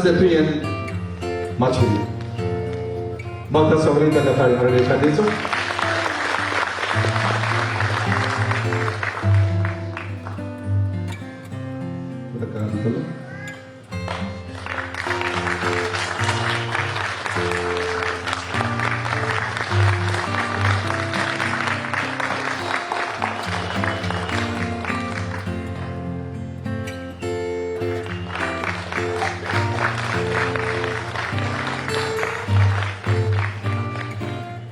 Francis दे तुयेन माचयेर. मागता सगळीं ताका ताळी मारून येवकार दिवचो. ताका दितलो.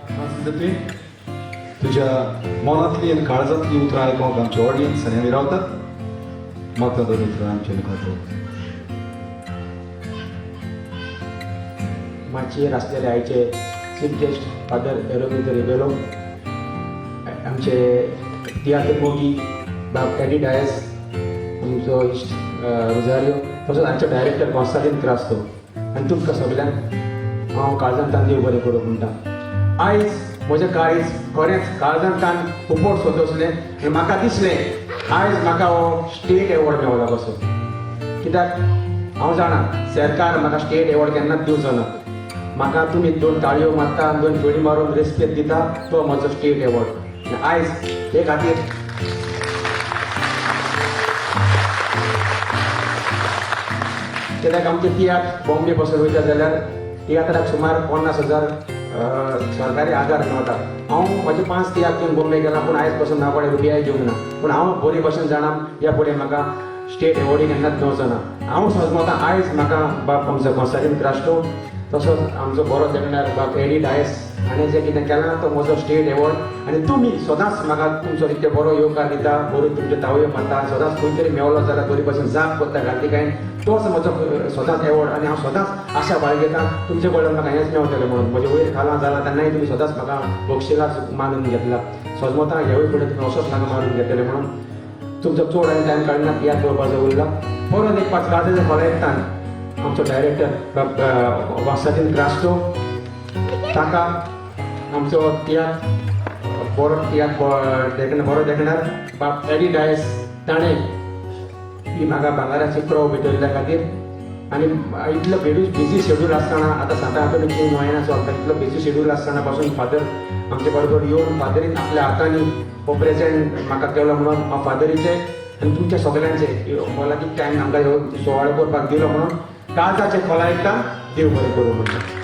फ्रांसीस दे तुयेन, तुज्या मनांतली आनी काळजांतली उतरां आयकूंक आमचे ऑडियन्स आनी आमी रावतात. मागता दोन उतरां आमच्या मुखार दवर. माचयेर आसलेले आयचे चीफ गेस्ट फादर एरोमितो रिबेलो, आमचे तियात्र मोगी बाब एडी डायस, आमचो इश्ट रोजारियो, तसोच आमचो डायरेक्टर कॉन्स्तादीन क्रास्तो आनी तुमकां सगल्यांक हांव काळजांतल्यान देव बरें करूं म्हणटा. आयज म्हजें काळीज खरेंच काळजांतल्यान उपट सोदसलें आनी म्हाका दिसलें आयज म्हाका हो स्टेट एवॉर्ड मेवला कसो, कित्याक हांव जाणा सरकार म्हाका स्टेट एवॉर्ड केन्नाच दिवचो ना. म्हाका तुमी दोन ताळयो मारता आनी दोन फेणी मारून रेस्पेद दिता तो म्हजो स्टेट एवॉर्ड. आनी आयज हे खातीर कित्याक आमचे तियात्र बॉम्बे पासून वयता जाल्यार तियात्राक सुमार 50,000 सरकारी आदार मेळटा. हांव म्हजे 5 तियात्र घेवन बॉम्बे गेला, पूण आयज पासून म्हाका कोणें रुपयाय दिवंक ना. पूण हांव बरे भशेन जाणा ह्या फुडें म्हाका स्टेट एवॉर्डूय केन्नाच मेवचो ना. हांव सजमता आयज म्हाका बाब आमचो कॉन्स्तादीन क्रास्टो तसोच आमचो बरो देखणार बाब एडी डायस हाणें जें कितें केलां तो म्हजो स्टेट एवॉर्ड. आनी तुमी सदांच म्हाका तुमचो इतलो बरो येवकार दिता, बऱ्यो तुमच्यो तावयो मारता, सदांच खंय तरी मेवलो जाल्यार बरी भशेन जाप करता घालतिकायेन, तोच म्हजो सदांच एवॉर्ड. आनी हांव सदांच आशा बाळगिता तुमचे कडल्यान म्हाका हेंच मेवतलें म्हणून. म्हजें वयर खालां जालां तेन्नाय तुमी सदांच म्हाका बक्षिलाच मानून घेतला. सजमता ह्यावूय फुडें तुमी असोच म्हाका मानून घेतले म्हणून. तुमचो चड आनी टायम काडना, तियात्र पळोवपाचो उरला. परत एक पांच काळजाच्या खोलायेंतल्यान आमचो डायरेक्टर कॉन्स्तादीन क्रास्टो ताका आमचो तियात्र बरो तियात्र बरो देखणार बाब एडी डायस ताणें ही म्हाका भांगराची क्रोव भेटयल्ल्या खातीर. आनी इतलो बिजी शेड्यूल आसतना आतां सांता आंतोनीची नोयेना चलता, इतलो बिजी शेड्यूल आसतना पासून फादर आमचे बरोबर येवन फादरीन आपल्या हातांनी हो प्रेजेंट म्हाका केलो म्हणून हांव फादरीचे आनी तुमच्या सगल्यांचे मोलादीक टायम आमकां ह्यो सुवाळो करपाक दिलो म्हणून काळजाचे खोलायेंतल्यान देव बरें करूं म्हणटा.